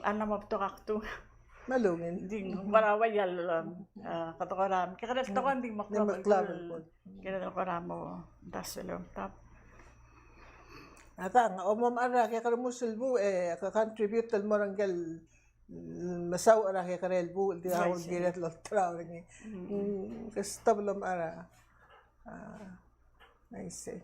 A mla mo betok a kdung. Me a lungil. Ng di ng kora uaia el, a, kede kora, mekekerei el tekoi, ng di meklou el kol. Kired el kora mo omdasu el omtab. A dang, a mo mechar a kekerei el buuch e, ke contribute el mo er ngike el, mm, mesaul er a kekerei el buuch, el di a kired el olterau er ngii. Mm, ke stop el omechar a, a, I see.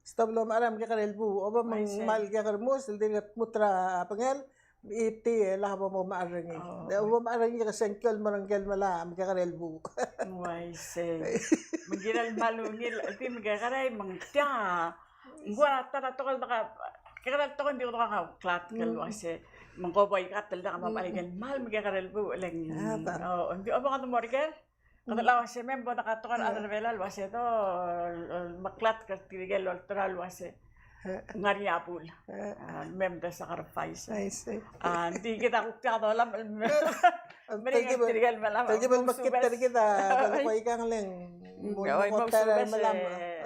Stop el omechar a mekekerei el buuch, oba me ng kmal kekerei el buuch, el dirk dmut er a bengel, e tia el bo mo mechar er ngii. Oh. E bo mo mechar er ngii ke sengkio el mo er ngike el melai a mekekerei el buuch. Uaisei. Me ng kirel kmal ungil, e di mekekerei me ng tia. Ng ua ta er a tekoi el deka, kekerei el tekoi ng di kede kauklatk el uase. Me ng ko bo ikatel deka mo mechar er ngike el kmal mekekerei el buuch, le ng. Oh, ng di oba kede mo er ker. Kede ua se me bo deka tekoi er a rechad er a Belau el uase do, e, meklatk er tirke el olterau el uase. Ngar er ngii a bul. A, me mda sacrifice. I see. A, ng di kid a kuk tia dolam, meringel tirke el melam. Tirke el melam.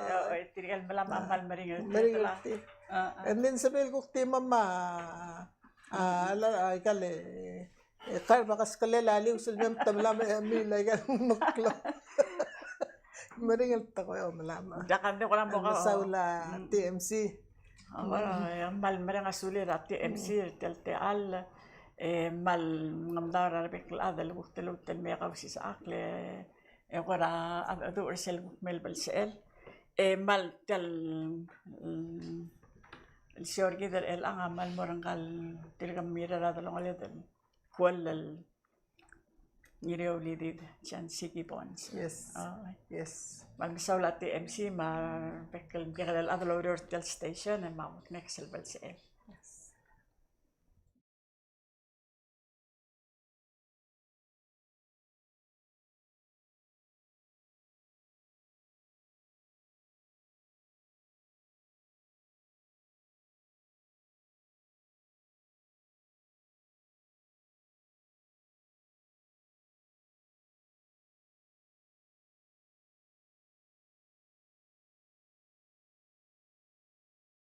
Oi, tirke el melam a kmal meringel. Meringel tirke. A, a. E ng sebechel kuk di mama, a, a, ikal, e, E kar bak a skelel a lius el mei me te melam e mle aika el meklou. Meringel tekoi el melam. Diak a di kora mo mesaul a T M C. A, e, kmal mereng a sulir a T M C er tia el techall, e, kmal mengemdaol er a rebek el chad el kuk teluut el mei e kausisechakl, e, e kora, a, a, du er sel kuk mei el belsechel. E kmal tia el, mm, el show er kid er chelechang a kmal mo er ngka el tirke el mirrael a delongeled el Kuoll el Ngirioulidid, John Siki Bones. Yes. A, yes. Me kmal mesaul a T M C me a rebek el mekekerei el chad el oureor er tia el station, e me a kuk next el belsechel.